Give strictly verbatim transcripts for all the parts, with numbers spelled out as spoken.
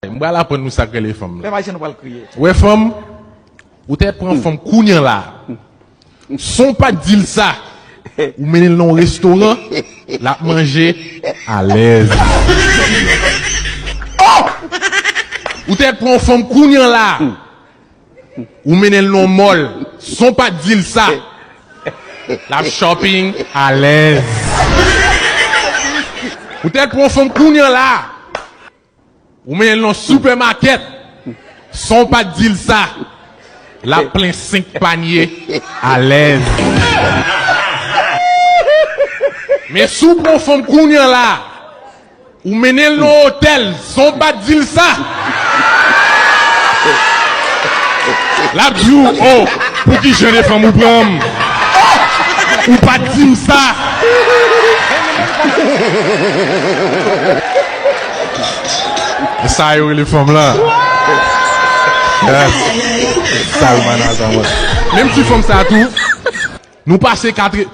M pral aprann nou sa k rele fanm nan. Fè m ajan nou pral kriye. Wè fanm, ou te pran fanm kounye a la. San w pa t di l sa, ou mennen l nan yon restoran, l ap manje alèz. Oh! Ou te pran yon fanm kounye a la. Ou mennen l nan yon mall, san w pa t di l sa. L ap shopping alèz. Ou te pran yon fanm kounye a la. Ou mennen l nan sipèmakèt, san w pa t di l sa. L ap plen senk panye alèz. Men si w pran yon fanm kounye a la, ou mennen l nan otèl, san w pa t di l sa. L ap di w, oh, pou ki jan de fanm ou pran m? Ou pa t di m sa. E sa yo rele fanm lan. Yes. Sa yo manada mwen. Menm ti fanm sa tou, nou pase katre,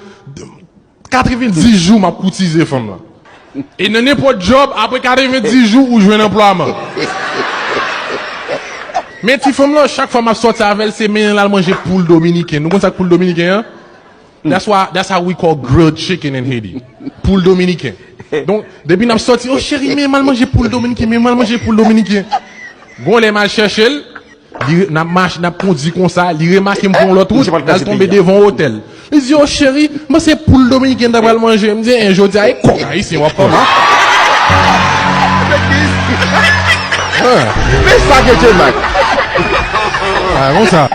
katrevenndis jou m ap koutize fanm lan. E nan nenpòt djòb, apre katrevenndis jou, ou jwenn anplwaman. Men ti fanm lan, chak fwa m ap sòti avè l, se mennen l al manje poul dominiken. Nou konn sa k poul dominiken an? That's why, that's how we call grilled chicken in Haiti. Poul dominiken. Donk, depi n ap sòti, oh cheri, men m al manje poul dominiken, men m al manje poul dominiken. Gon lè m al chèche l, li, n ap mache, n ap kondi konsa, li remake m pran yon lòt wout, l al tonbe devan yon otèl. Li di, oh cheri, m panse poul dominiken ta pral manje. M di, en, jodi a, e kòk ayisyen w ap pran. Men sa ke J-Mac. Ah, konsa.